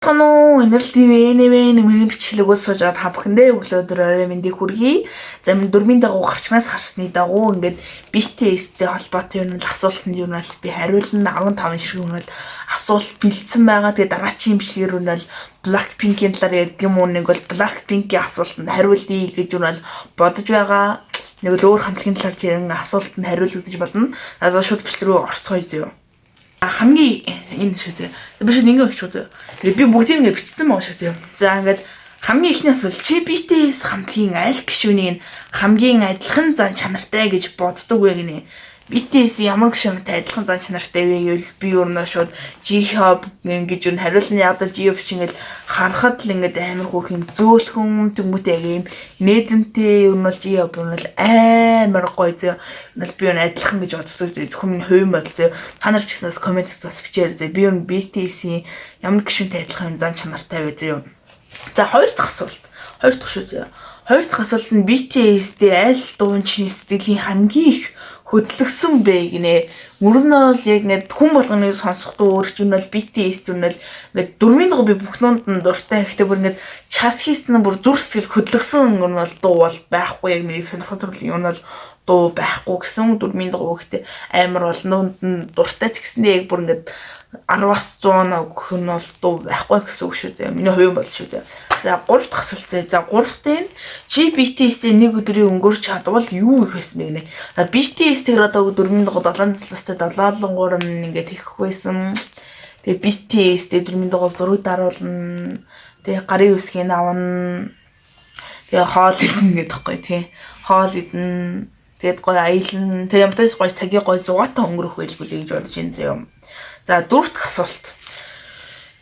Сайн уу? Энэрл ТV НВ нэмийн бичлэгөө сууж аваад та бүхэндээ өглөө өдөр орой мэндийг хүргэе. За минь дөрмийн дагуу гарчнаас харсны дагуу ингээд BTS-тэй холбоотой юм л асуултанд юу нь бол би хариулна. 15 ширхэг юм бол асуулт бэлдсэн байгаа. Тэгээ дараачийн бичлэгээр нь бол Blackpink-ийн талаар ярьдаг юм уу, нэг бол Blackpink-ийн асуултанд хариулъя гэж юу нь бол бодож байгаа. Нэг л өөр хамтлагийн талаар ярин асуултанд хариулагдаж болно. Одоо шууд бичлэг рүү орцгоё зөө. Хамгийн энэ шүү зөө. Би шууд ингэ шүү зөө. Тэгээ би бүгдийг ингэ бичсэн байгаа шүү зөө. За, ингээд хамгийн эхний асуулт: чи BTS хамтлагийн аль гишүүнийг нь хамгийн адилхан зан чанартай гэж боддог вэ гинэ? BTS ямар гишүүнтэй адилхан зан чанартай вэ гэвэл би өөр нь шууд J-Hope гэж юу хариулна. Яг л J-Hope чи ингээд харахад л ингээд амар хөөрх юм, зөөлхөн тэмүүтэй, яг юм нээдэмтэй. Ер нь бол J-Hope нь бол амар гоё зөө. Бол би юу адилхан гэж боддог. Зөвхөн миний хувийн бодол зөө. Та нар ч гэснээс comment бас бичээрэй зөө. Би юу BTS-ийн ямар гишүүнтэй адилхан зан чанартай вэ зөө. За, хоёр дахь асуулт. Хоёр дахь шүү зөө. Хоёр дахь асуулт нь BTS-тэй аль дуу чиний сэтгэлийн хамгийн их хөдлөгсөн бэ гинэ. Мөр нь бол яг ингээд хүн болгоны сонсох дуу өөр чинь бол BTS зүн бол ингээд дөрмийн дуу би бүх нуунд нь дуртай. Гэхдээ бүр ингээд час хийсэн нь бүр зүрх сэтгэл хөдлөгсөн юм бол дуу бол байхгүй. Яг миний сонирхол төрлийн юм бол дуу байхгүй гэсэн. Дөрмийн дуу гэхдээ амар бол нуунд нь дуртай ч гэсэндээ яг бүр ингээд 10-аас 100 өгөх нь бол дуу байхгүй гэсэн үг шүү дээ. Миний хувийн бол шүү дээ. За, гурав дахь асуулт. За, гурав дахь нь чи BTS-тэй нэг өдрийн өнгөрч чадвал юу их байсан бэ гинэ. За, BTS тэр одоо дөрмийн дагуу 7 залуустай 7 3 ингээд хийх байсан. Тэгээ BTS-тэй дөрмийн дагуу зураг даруулна. Тэгээ гарын үсгийг авна. Тэгээ хоол идэнэ гэдэг байхгүй, тий. Хоол идэнэ. Тэгээд гоё аялна. Тэгээ ямтайс гоё цагийг гоё зугаатай өнгөрөх байлгүй гэж бодож байна зөө. За, дөрөв дэх асуулт.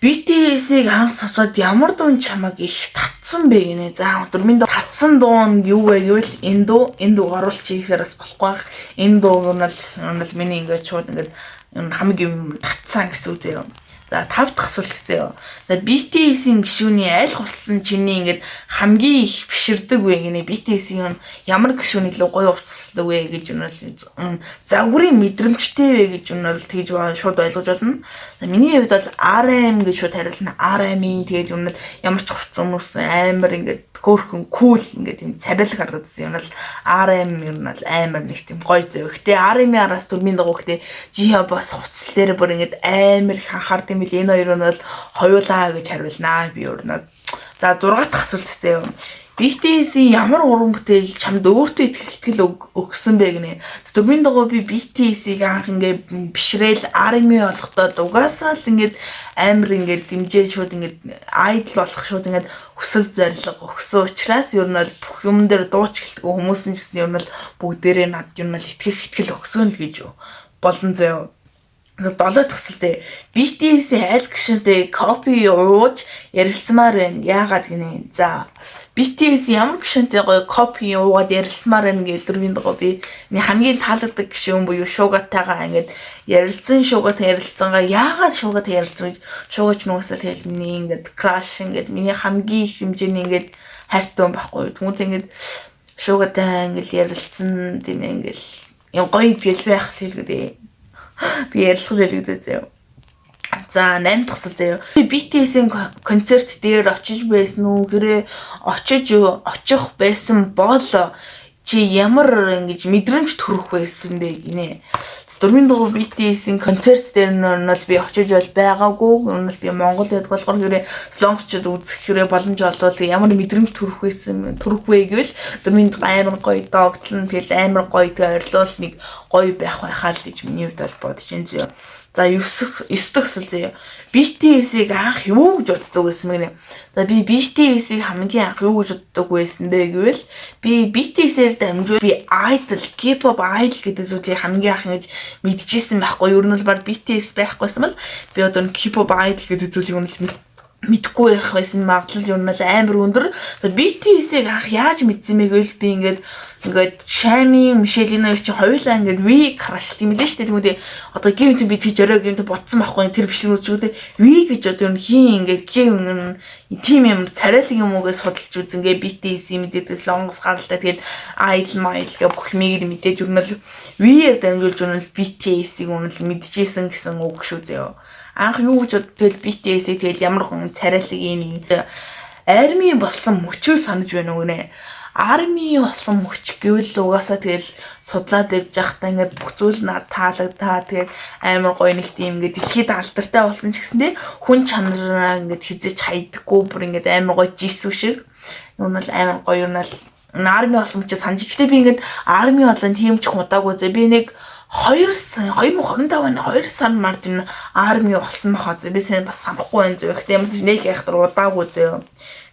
BTS-ийг анх сонсоод ямар дуу чамайг их татсан бэ гинэ. За, дөрмийн татсан дуу нь юу вэ гэвэл энэ дуу, энэ дууг оруулчих гэхээр бас болохгүй байх. Энэ дууг нь бол миний ингээд шууд ингээд хамгийн юм татсан гэсэн үг заяа. За, тав дахь асуулт заяа. За, BTS-ийн гишүүний аль хувцас нь чиний ингээд хамгийн их биширдэг вэ гинэ? BTS-ийн ямар гишүүн илүү гоё хувцасладаг вэ гэж нь бол загварын мэдрэмжтэй вэ гэж нь бол тэгж шууд ойлгож байна. За, миний хувьд бол RM гэж шууд хариулна. RM-ийн тэгээд юм бол ямар ч хувцас өмсөн амар ингээд хөөрхөн cool, ингээд юм царайлаг харагдсан юм бол RM юм бол амар нэг тийм гоё зөө. Гэтэ RM-ийн араас дөрмийн дагуу гэтэ J-Hope бас хувцас дээр бүр ингээд амар их анхаард юм бил. Энэ хоёр нь бол хоёулаа гэж хариулнаа би өөр нь. За, 6 дахь асуулт заяа. BTS-ийн ямар уран бүтээл чамд өөртөө итгэх итгэл өгсөн бэ гинэ. Дөрмийн дагуу би BTS-ийг анх ингээ бишрээл ARMY болохдоо угаасаа л ингээд амар ингээд дэмжээ, шууд ингээд idol болох шууд ингээд хүсэл зорилго өгсөн учраас ер нь бол бүх юм дээр дууч гэлтгүй хүмүүс нь ч гэсэн ер нь бол бүгдээрээ над ер нь бол итгэх итгэл өгсөн л гэж болон заяа. Долоо дахь асуулт. BTS-ийн аль гишүүнтэй кофе ууж ярилцмаар байна? Яагаад гинэ? За, BTS ямар гишүүнтэй гоё кофе уугаад ярилцмаар байна гэж дөрвийн дагуу би миний хамгийн таалагддаг гишүүн буюу Шугатайгаа ингээд ярилцсан, Шугатай ярилцсангаа. Яагаад Шугатай ярилцсан гэж, Шуга ч нугасаа тэгэл миний ингээд crush, ингээд миний хамгийн их хэмжээний ингээд хайртай юм байхгүй. Тэнгүүд ингээд Шугатай ингээд ярилцсан, тийм ээ, ингээд юм гоё тэгэл байх хэлгүүдээ. Би ярилцах хэлгүүдээ заяа. За, 8 дахь асуулт заяа. BTS-ийн концерт дээр очиж байсан уу? Хэрэг очиж очих байсан бол чи ямар ингэж мэдрэмж төрөх байсан бэ гинэ. Дөрмийн дугуй BTS-ийн концерт дээр нь бол би очиж бол байгаагүй. Нь бол би Монгол байдаг болохоор хэрэг Солонгосчууд үзэх хэрэг боломж олвол ямар мэдрэмж төрөх байсан, төрөх вэ гэвэл дөрмийн амар гоё догтлон, тэгэл амар гоё тэг орилуул нэг гоё байх байхаа л гэж миний хувьд бол бодож байна зөө. За, 9 9 дахь асуулт заяа. BTS-ийг анх юу гэж боддог байсан бэ гинэ? За, би BTS-ийг хамгийн анх юу гэж боддог байсан бэ гэвэл би BTS-ээр дамжуул би idol, K-pop idol гэдэг зүйлийг хамгийн анх ингэж мэдчихсэн байхгүй. Ер нь бол баг BTS байхгүйсэн бол би одоо K-pop idol гэдэг зүйлийг нь мэдхгүй байх байсан магадлал юу нь амар өндөр. BTS-ийг анх яаж мэдсэн бэ гэвэл би ингээд Шами, Мишелийн хоёр чинь хоёулаа ингээд V crush юм лээ шүү дээ. Тэгмүүдээ одоо гинт би тэгж орой гинт бодсон байхгүй, тэр бичлэг үзчихүүдээ V гэж одоо юм хин ингээд гин тийм юм царайлаг юм уу гэж судалж үзэнгээ BTS мэдээд лонгос гаралтай, тэгэл idol mile гэх бүх юмыг мэдээж ер нь л V-ээр дамжуулж ер нь л BTS-ийг ер нь л мэдчихсэн гэсэн үг шүү зөө. Анх юу гэж бодвол BTS-ийг тэгэл ямар хүн царайлаг юм арми болсон мөчөө санаж байна уу гинэ. Арми болсон мөч гэвэл угаасаа тэгэл судлаад явж байхдаа ингээд бүх зүйл над таалагдаа, тэгээд амар гоё нэг тийм ингээд дэлхийд алдартай болсон ч гэсэн те хүн чанараа ингээд хизээч хайдаггүй, бүр ингээд амар гоё Jisoo шиг юм бол амар гоё юм бол арми болсон мөчөө санаж. Гэхдээ би ингээд арми болон тийм ч удаагүй зэ, би нэг 2 2025 оны 2 сар мард энэ арми болсон баха зэ, би сайн бас санахгүй байна зөө. Гэхдээ ямар ч нэг яхтар удаагүй зөө.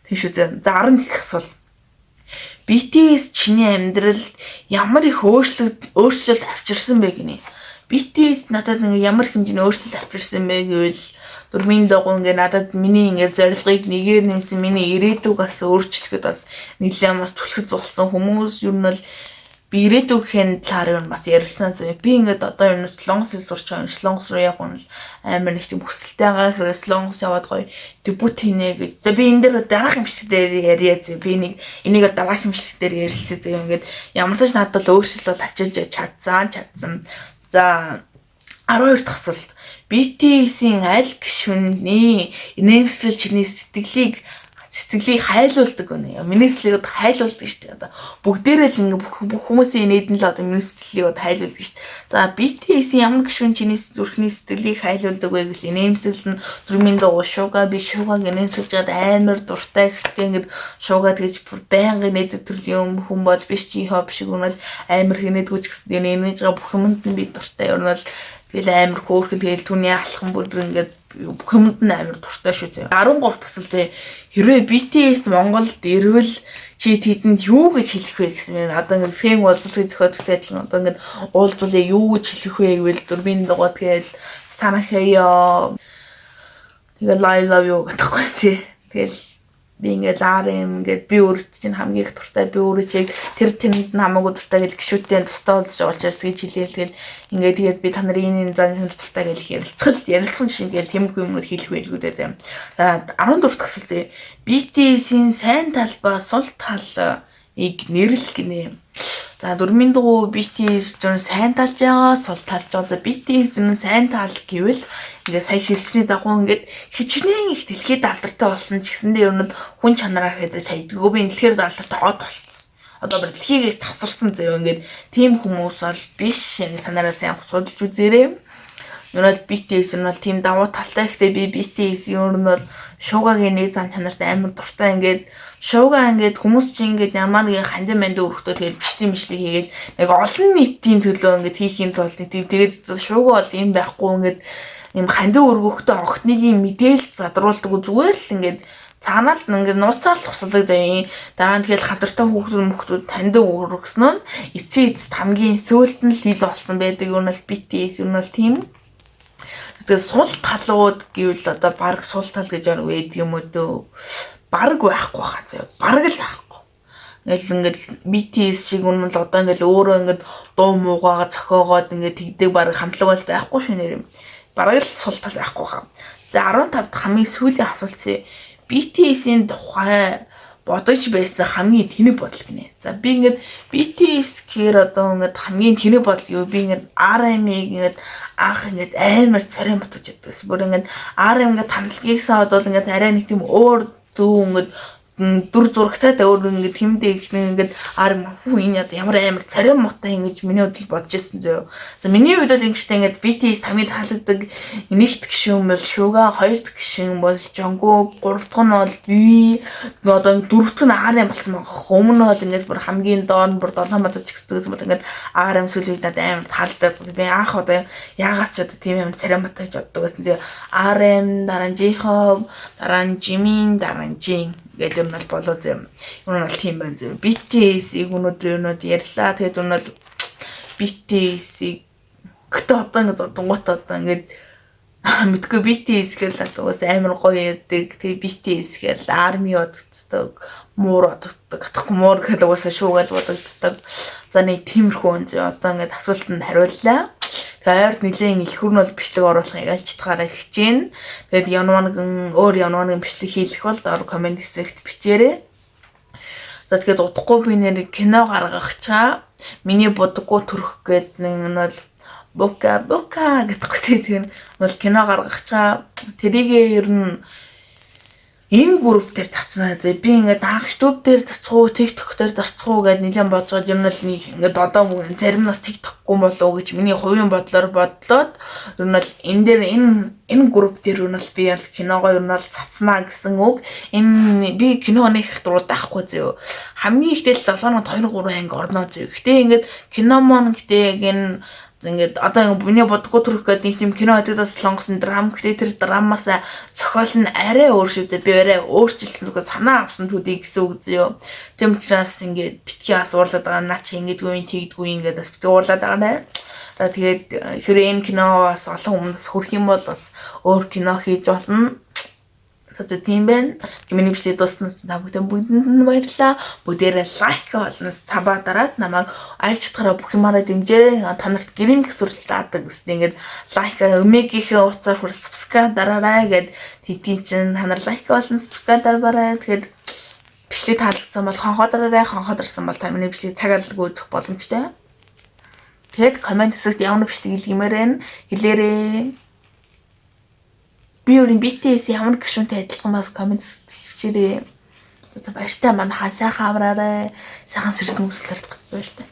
Тийм шүү зэ. За, 11 их асуулт. BTS чиний амьдралд ямар их өөрчлөлт авчирсан бэ гинэ. BTS надад ингээ ямар хэмжээний өөрчлөлт авчирсан бэ гэвэл дөрмийн дагуу ингээ надад миний ингээ зорилгыг нэгээр нэмсэн, миний ирээдүг бас өөрчлөхөд бас нэлээд бас түлхэц болсон хүмүүс. Ер нь бол би ирээдүйн талаар юм бас ярилцсан зөө. Би ингээд одоо юм Солонгос хэл сурч байгаа юм. Солонгос руу явах нь амар нэг тийм хүсэлтэй байгаа. Хэрвээ Солонгос яваад гоё дебют хийнэ гэж. За, би энэ дээр дараах имжлэг дээр ярья зөө. Би нэг энийг бол дараах имжлэг дээр ярилцъя зөө. Ингээд ямар ч надад бол өөрчлөлт бол авчилж чадсан. За, 12 дахь асуулт. BTS-ийн аль гишүүний нэмслэл чиний сэтгэлийг хайлуулдаг гэнэ. Миний сэтгэлийг одоо хайлуулдаг шүү дээ. Одоо бүгдээрээ л ингээ бүх хүмүүсийн инээд нь л одоо миний сэтгэлийг одоо хайлуулдаг шүү дээ. За, BTS-ийн ямар гишүүн чиний зүрхний сэтгэлийг хайлуулдаг вэ гэвэл инээмсэглэл нь дөрмийн дагуу Шуга. Би Шугаг инээмсэглэж байгаад амар дуртай. Гэхдээ ингээд Шуга тэгж бүр байнга инээдэг төрлийн хүн бол биш, J-Hope шиг үнэл амар хинээдгүй ч гэсэн инээж байгаа бүх юмд нь би дуртай. Ер нь бол тэгэл амар хөөрхөн, тэгэл түүний алхам бүр ингээд бүх юмд нь амар дуртай шүү зөө. 13 дахь асуулт, хэрвээ BTS Монголд ирвэл чи тэдэнд юу гэж хэлэх вэ гэсэн юм. Одоо ингээд fan уулзалтыг зохиодогтой адилхан одоо ингээд уулзвал юу гэж хэлэх вэ гэвэл дөрмийн дугаа тэгэл 사랑해요. Тэгэл I love you гэхгүй тий. Тэгэл би ингээд RM ингээд би өөрт чинь хамгийн их дуртай, би өөрөө чиг тэр тэрэнд нь хамаагүй дуртай гэл гişүүтээ тусдаа уулзч байгаа учраас гэж хэлээл, тэгэл ингээд тэгээд би та нарын энэ зан чанар дуртай гэл ярилцсан жишээ тэгэл тиймэрхүү юмнууд хэлэх байлгүй дээ. За, 14 дахь асуулт, BTS-ийн сайн тал ба сул талыг нэрлэх гинэ. За, дөрмийн дугуй BTS зүүн сайн талж байгаа, сул талж байгаа. За, BTS зүүн сайн тал гэвэл ингээд сая хэлсний дагуу ингээд хичнээн их дэлхийд алдартай болсон ч гэсэндээ ер нь хүн чанараар хэзээ хайдггүй. Би дэлхийд алдартай од болцсон. Одоо бүр дэлхийгээс тасарсан заяа, ингээд тийм хүмүүс бол биш. Ингээд санаараа сайн судалж үзээрэй. Ер нь бол BTS нь бол тийм давуу талтай. Гэхдээ би BTS ер нь бол Шугагийн нэг зан чанарт амар дуртай. Ингээд Шуга ингээд хүмүүс чинь ингээд ямар нэгэн хандин мандин өргөтөө тэгэл бичлэг мишлэг хийгээл нэг олон нийтийн төлөө ингээд хийхийн тулд нэг тийм, тэгээд Шуга бол юм байхгүй, ингээд юм хандин өргөхтөө огтныг мэдээлэл задруулдаг, зүгээр л ингээд цаанаал ингээд нууцаар л тусалдаг заяа. Дараа нь тэгэл хадартай хүүхдүүд мөхтүүд таньдаг өргөсөн нь эцсийн эцэст хамгийн сүүлд нь л хил болсон байдаг. Юу нь бол BTS юу нь бол тийм. Тэгээд сул талууд гэвэл одоо баг сул тал гэж байдаг юм уу дөө. Бараг байхгүй хаа заяа. Бараг л байхгүй. Ингээл ингээд BTS шиг үнэн л одоо ингээл өөрөө ингээд дуу муугаа зохиогоод ингээд тэгдэг бараг хамтлаг бол байхгүй шүү нэр юм. Бараг л сул тал байхгүй хаа. За, 15 дахь хамгийн сүүлийн асуулт, BTS-ийн тухай бодож байсан хамгийн тэнэг бодол гинэ. За, би ингээд BTS гэхээр одоо ингээд хамгийн тэнэг бодол юу, би ингээд RM-ийг ингээд анх ингээд амар царай мотож яддаг. Бүр ингээд RM ингээд хамтлагийг бол ингээд арай нэг тийм өөр дүү ингээд дүр зурагтай та өөр ингээд тэмдэ их нэг ингээд RM хүү энэ одоо ямар амар царай муутай ингэж миний хувьд л бодож ирсэн зөө. За, миний хувьд бол ингэжтэй ингээд BTS хамгийн таалагддаг нэгт гишүүн бол Suga, хоёр дахь гишүүн бол Jungkook, гурав дахь нь бол V, одоо дөрөв дэх нь RM болсон байгаа. Өмнө нь бол ингээд бүр хамгийн доор нь бүр долоон модож гэсэн бол ингээд RM сүүлийн үед надад амар таалагдаад, би анх одоо яагаад ч одоо тийм амар царай муутай гэж боддог байсан. Зөө, RM, дараа нь J-Hope, дараа нь Jimin, дараа нь Jin гэдэг юм бол болоо зэм. Юу нь бол тийм байна зэм. BTS-ийг өнөөдөр өнөөд ярьлаа. Тэгээд өнөөд BTS-ийг гэтээ одоо ингээд дунгуут одоо ингээд мэдгүй BTS гэхэл л угаас амар гоё яадаг. Тэгээ BTS гэхэл арми бодогддог, муур бодогддог. Гатахгүй муур гэхэл угаасаа шуугаал бодогддог. За, нэг тиймэрхүү юм зөө. Одоо ингээд асуултанд хариуллаа. Тэгээ ойрд нэлээд их хөрн бол бичлэг оруулах ялж чадхаараа хичээнэ. Тэгээд ямар нэгэн өөр ямар нэгэн бичлэг хийлэх бол доор comment хэсэгт бичээрэй. За, тэгэхээр удахгүй би нэр кино гаргах чаа. Миний будаггүй төрөх гээд нэг нь бол Бука бука гэдэгтэй тийм бол кино гаргах чаа. Тэрийг ер нь энэ групп дээр цацнаа. Би ингээд анх YouTube дээр цацах уу, TikTok дээр зарцах уу гэд нэлээд бодсоод ер нь л нэг ингээд одоо зарим нас TikTok-гүй болов уу гэж миний хувийн бодлоор бодлоод ер нь л энэ дээр энэ групп дээр ер нь л би ял киногоо ер нь л цацнаа гэсэн үг. Энэ би кино нэг их дурдаахгүй зөө. Хамгийн ихтэй л 7 хоногт 2 3 анги орно зөө. Гэтэ ингээд кино мон гэтээ яг энэ ингээд одоо миний бодгоо төрөх гэдэг нэг тийм кино хэдэгдээ солонгосын драм гэтээ тэр драмаас зохиол нь арай өөр шүү дээ. Би арай өөрчлөлт зүгээр санаа авсан төдий гэсэн үг зөө. Тийм учраас ингээд битгий бас уурлаад байгаа, наа чи ингэдэггүй тэгдэггүй ингээд бас битгий уурлаад байгаа нэ. За, тэгээд хэрэг энэ кино бас олон хүмүүст хүрэх юм бол бас өөр кино хийж болно. За, тийм байна. Миний бичлэг дууссан та бүгдэнд нь баярлалаа. Бүгдээрээ like болон sub аа дараад намайг аль чадхаараа бүх юмараа дэмжээрэй. Та нарт гэрийн гэсвэрлэл заадаг гэсэн ингээд like өмээгийнхээ утсаар хүрэл subscribe дараарай гэд тэдгийн чинь та нар like болон subscribe дараарай. Тэгэхээр бичлэг таалагдсан бол хонхоо дараарай. Хонхоо дарсан бол та миний бичлэгийг цаг арилгүй үзэх боломжтой. Тэгээд comment хэсэгт ямар бичлэг илгэмээр байна хэлээрэй. Би өөрийн BTS ямар гишүүнтэй адилхан бас comment бичээрэй. За, баяртай, манайхаа сайхан амраарай. Сайхан сэрсэн үзэлтэлт гацсан баяртай.